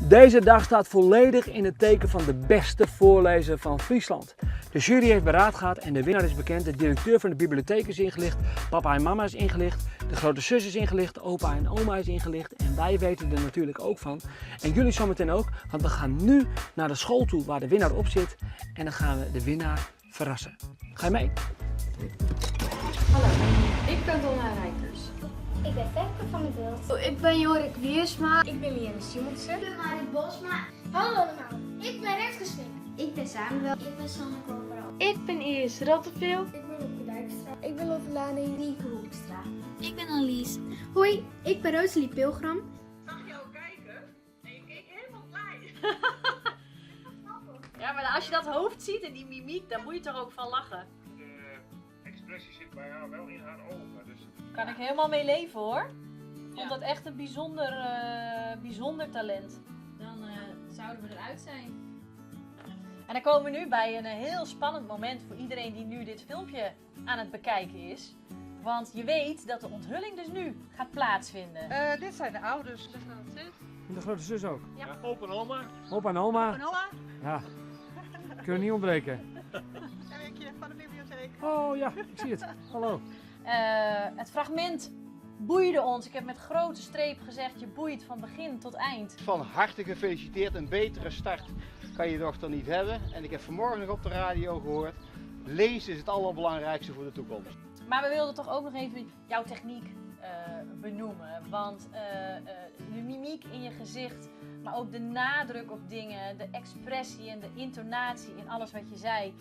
Deze dag staat volledig in het teken van de beste voorlezer van Friesland. De jury heeft beraad gehad en de winnaar is bekend. De directeur van de bibliotheek is ingelicht, papa en mama is ingelicht, de grote zus is ingelicht, opa en oma is ingelicht en wij weten er natuurlijk ook van. En jullie zometeen ook, want we gaan nu naar de school toe waar de winnaar op zit en dan gaan we de winnaar verrassen. Ga je mee? Hallo, ik ben Donna Rijkers. Ik ben Femke van der Bult. Ik ben Jorik Wiersma. Ik ben Liane Simonsen. Ik ben Marit Bosma. Hallo allemaal, ik ben Renske Smit. Ik ben Samuel. Ik ben Sanne Corporaal. Ik ben Iris Rotteveel. Ik ben Lotte Dijkstra. Ik ben Lotte Lani. Nienke Hoekstra. Ik ben Annelies. Hoi, ik ben Rosalie Pilgram. zag jou kijken en je keek helemaal blij. Ja, maar als je dat hoofd ziet en die mimiek, dan moet je toch ook van lachen. De expressie zit bij haar wel in haar ogen. Dus Kan ik helemaal mee leven hoor. Ik vond dat echt een bijzonder, bijzonder talent. Dan zouden we eruit zijn. En dan komen we nu bij een heel spannend moment voor iedereen die nu dit filmpje aan het bekijken is. Want je weet dat de onthulling dus nu gaat plaatsvinden. Dit zijn de ouders. De grote zus. En de grote zus ook. Ja. Opa en oma. Opa en oma. En oma. Ja, kunnen niet ontbreken. En ik van de bibliotheek. Oh ja, ik zie het. Hallo. Het fragment boeide ons. Ik heb met grote streep gezegd, je boeit van begin tot eind. Van harte gefeliciteerd, een betere start kan je dochter niet hebben. En ik heb vanmorgen nog op de radio gehoord, lezen is het allerbelangrijkste voor de toekomst. Maar we wilden toch ook nog even jouw techniek benoemen. Want de mimiek in je gezicht, maar ook de nadruk op dingen, de expressie en de intonatie in alles wat je zei.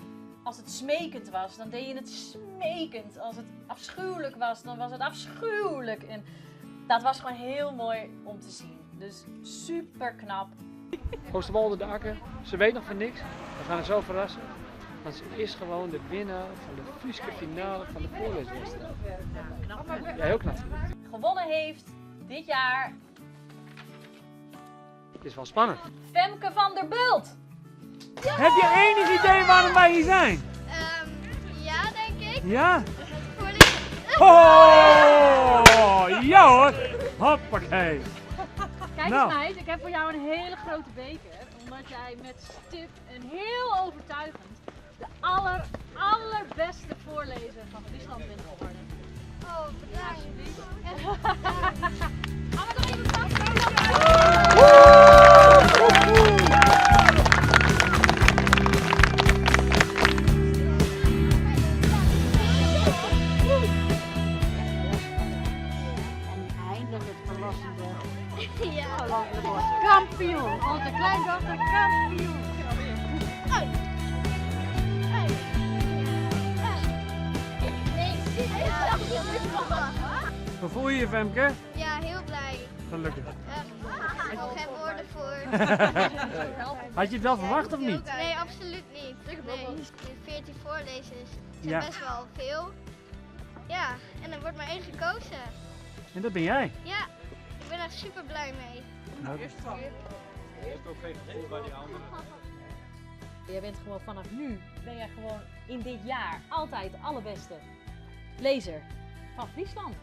Als het smekend was, dan deed je het smekend. Als het afschuwelijk was, dan was het afschuwelijk. En dat was gewoon heel mooi om te zien. Dus super knap. Oosterwolde de Akker, ze weet nog van niks. We gaan haar zo verrassen. Want ze is gewoon de winnaar van de Frieske finale van de voorleeswedstrijd. Knap hè? Ja, heel knap. Gewonnen heeft dit jaar Het is wel spannend. Femke van der Bult. Heb je enig idee waarom wij hier zijn? Ja, denk ik. Ja? Voorlezen. Oh, ja hoor. Hoppakee. Kijk Nou. eens meid, ik heb voor jou een hele grote beker. Omdat jij met stip en heel overtuigend de allerbeste voorlezer van Friesland bent geworden. Oh, bedankt. Allemaal nog even vast. En eindelijk het verlossende Ja. kampioen. Onze kleindochter kampioen. Hoe voel je je, Femke? Ja, heel blij. Gelukkig. Echt. Ik heb geen woorden voor. Had je het wel verwacht of niet? Nee, absoluut niet. Nee. 14 voorlezers zijn Ja. best wel veel. Ja, en er wordt maar één gekozen. En dat ben jij. Ja, ik ben er super blij mee. Nou, Heeft ook geen gevoel bij die anderen. Jij bent gewoon vanaf nu, ben jij gewoon in dit jaar altijd de allerbeste lezer van Friesland.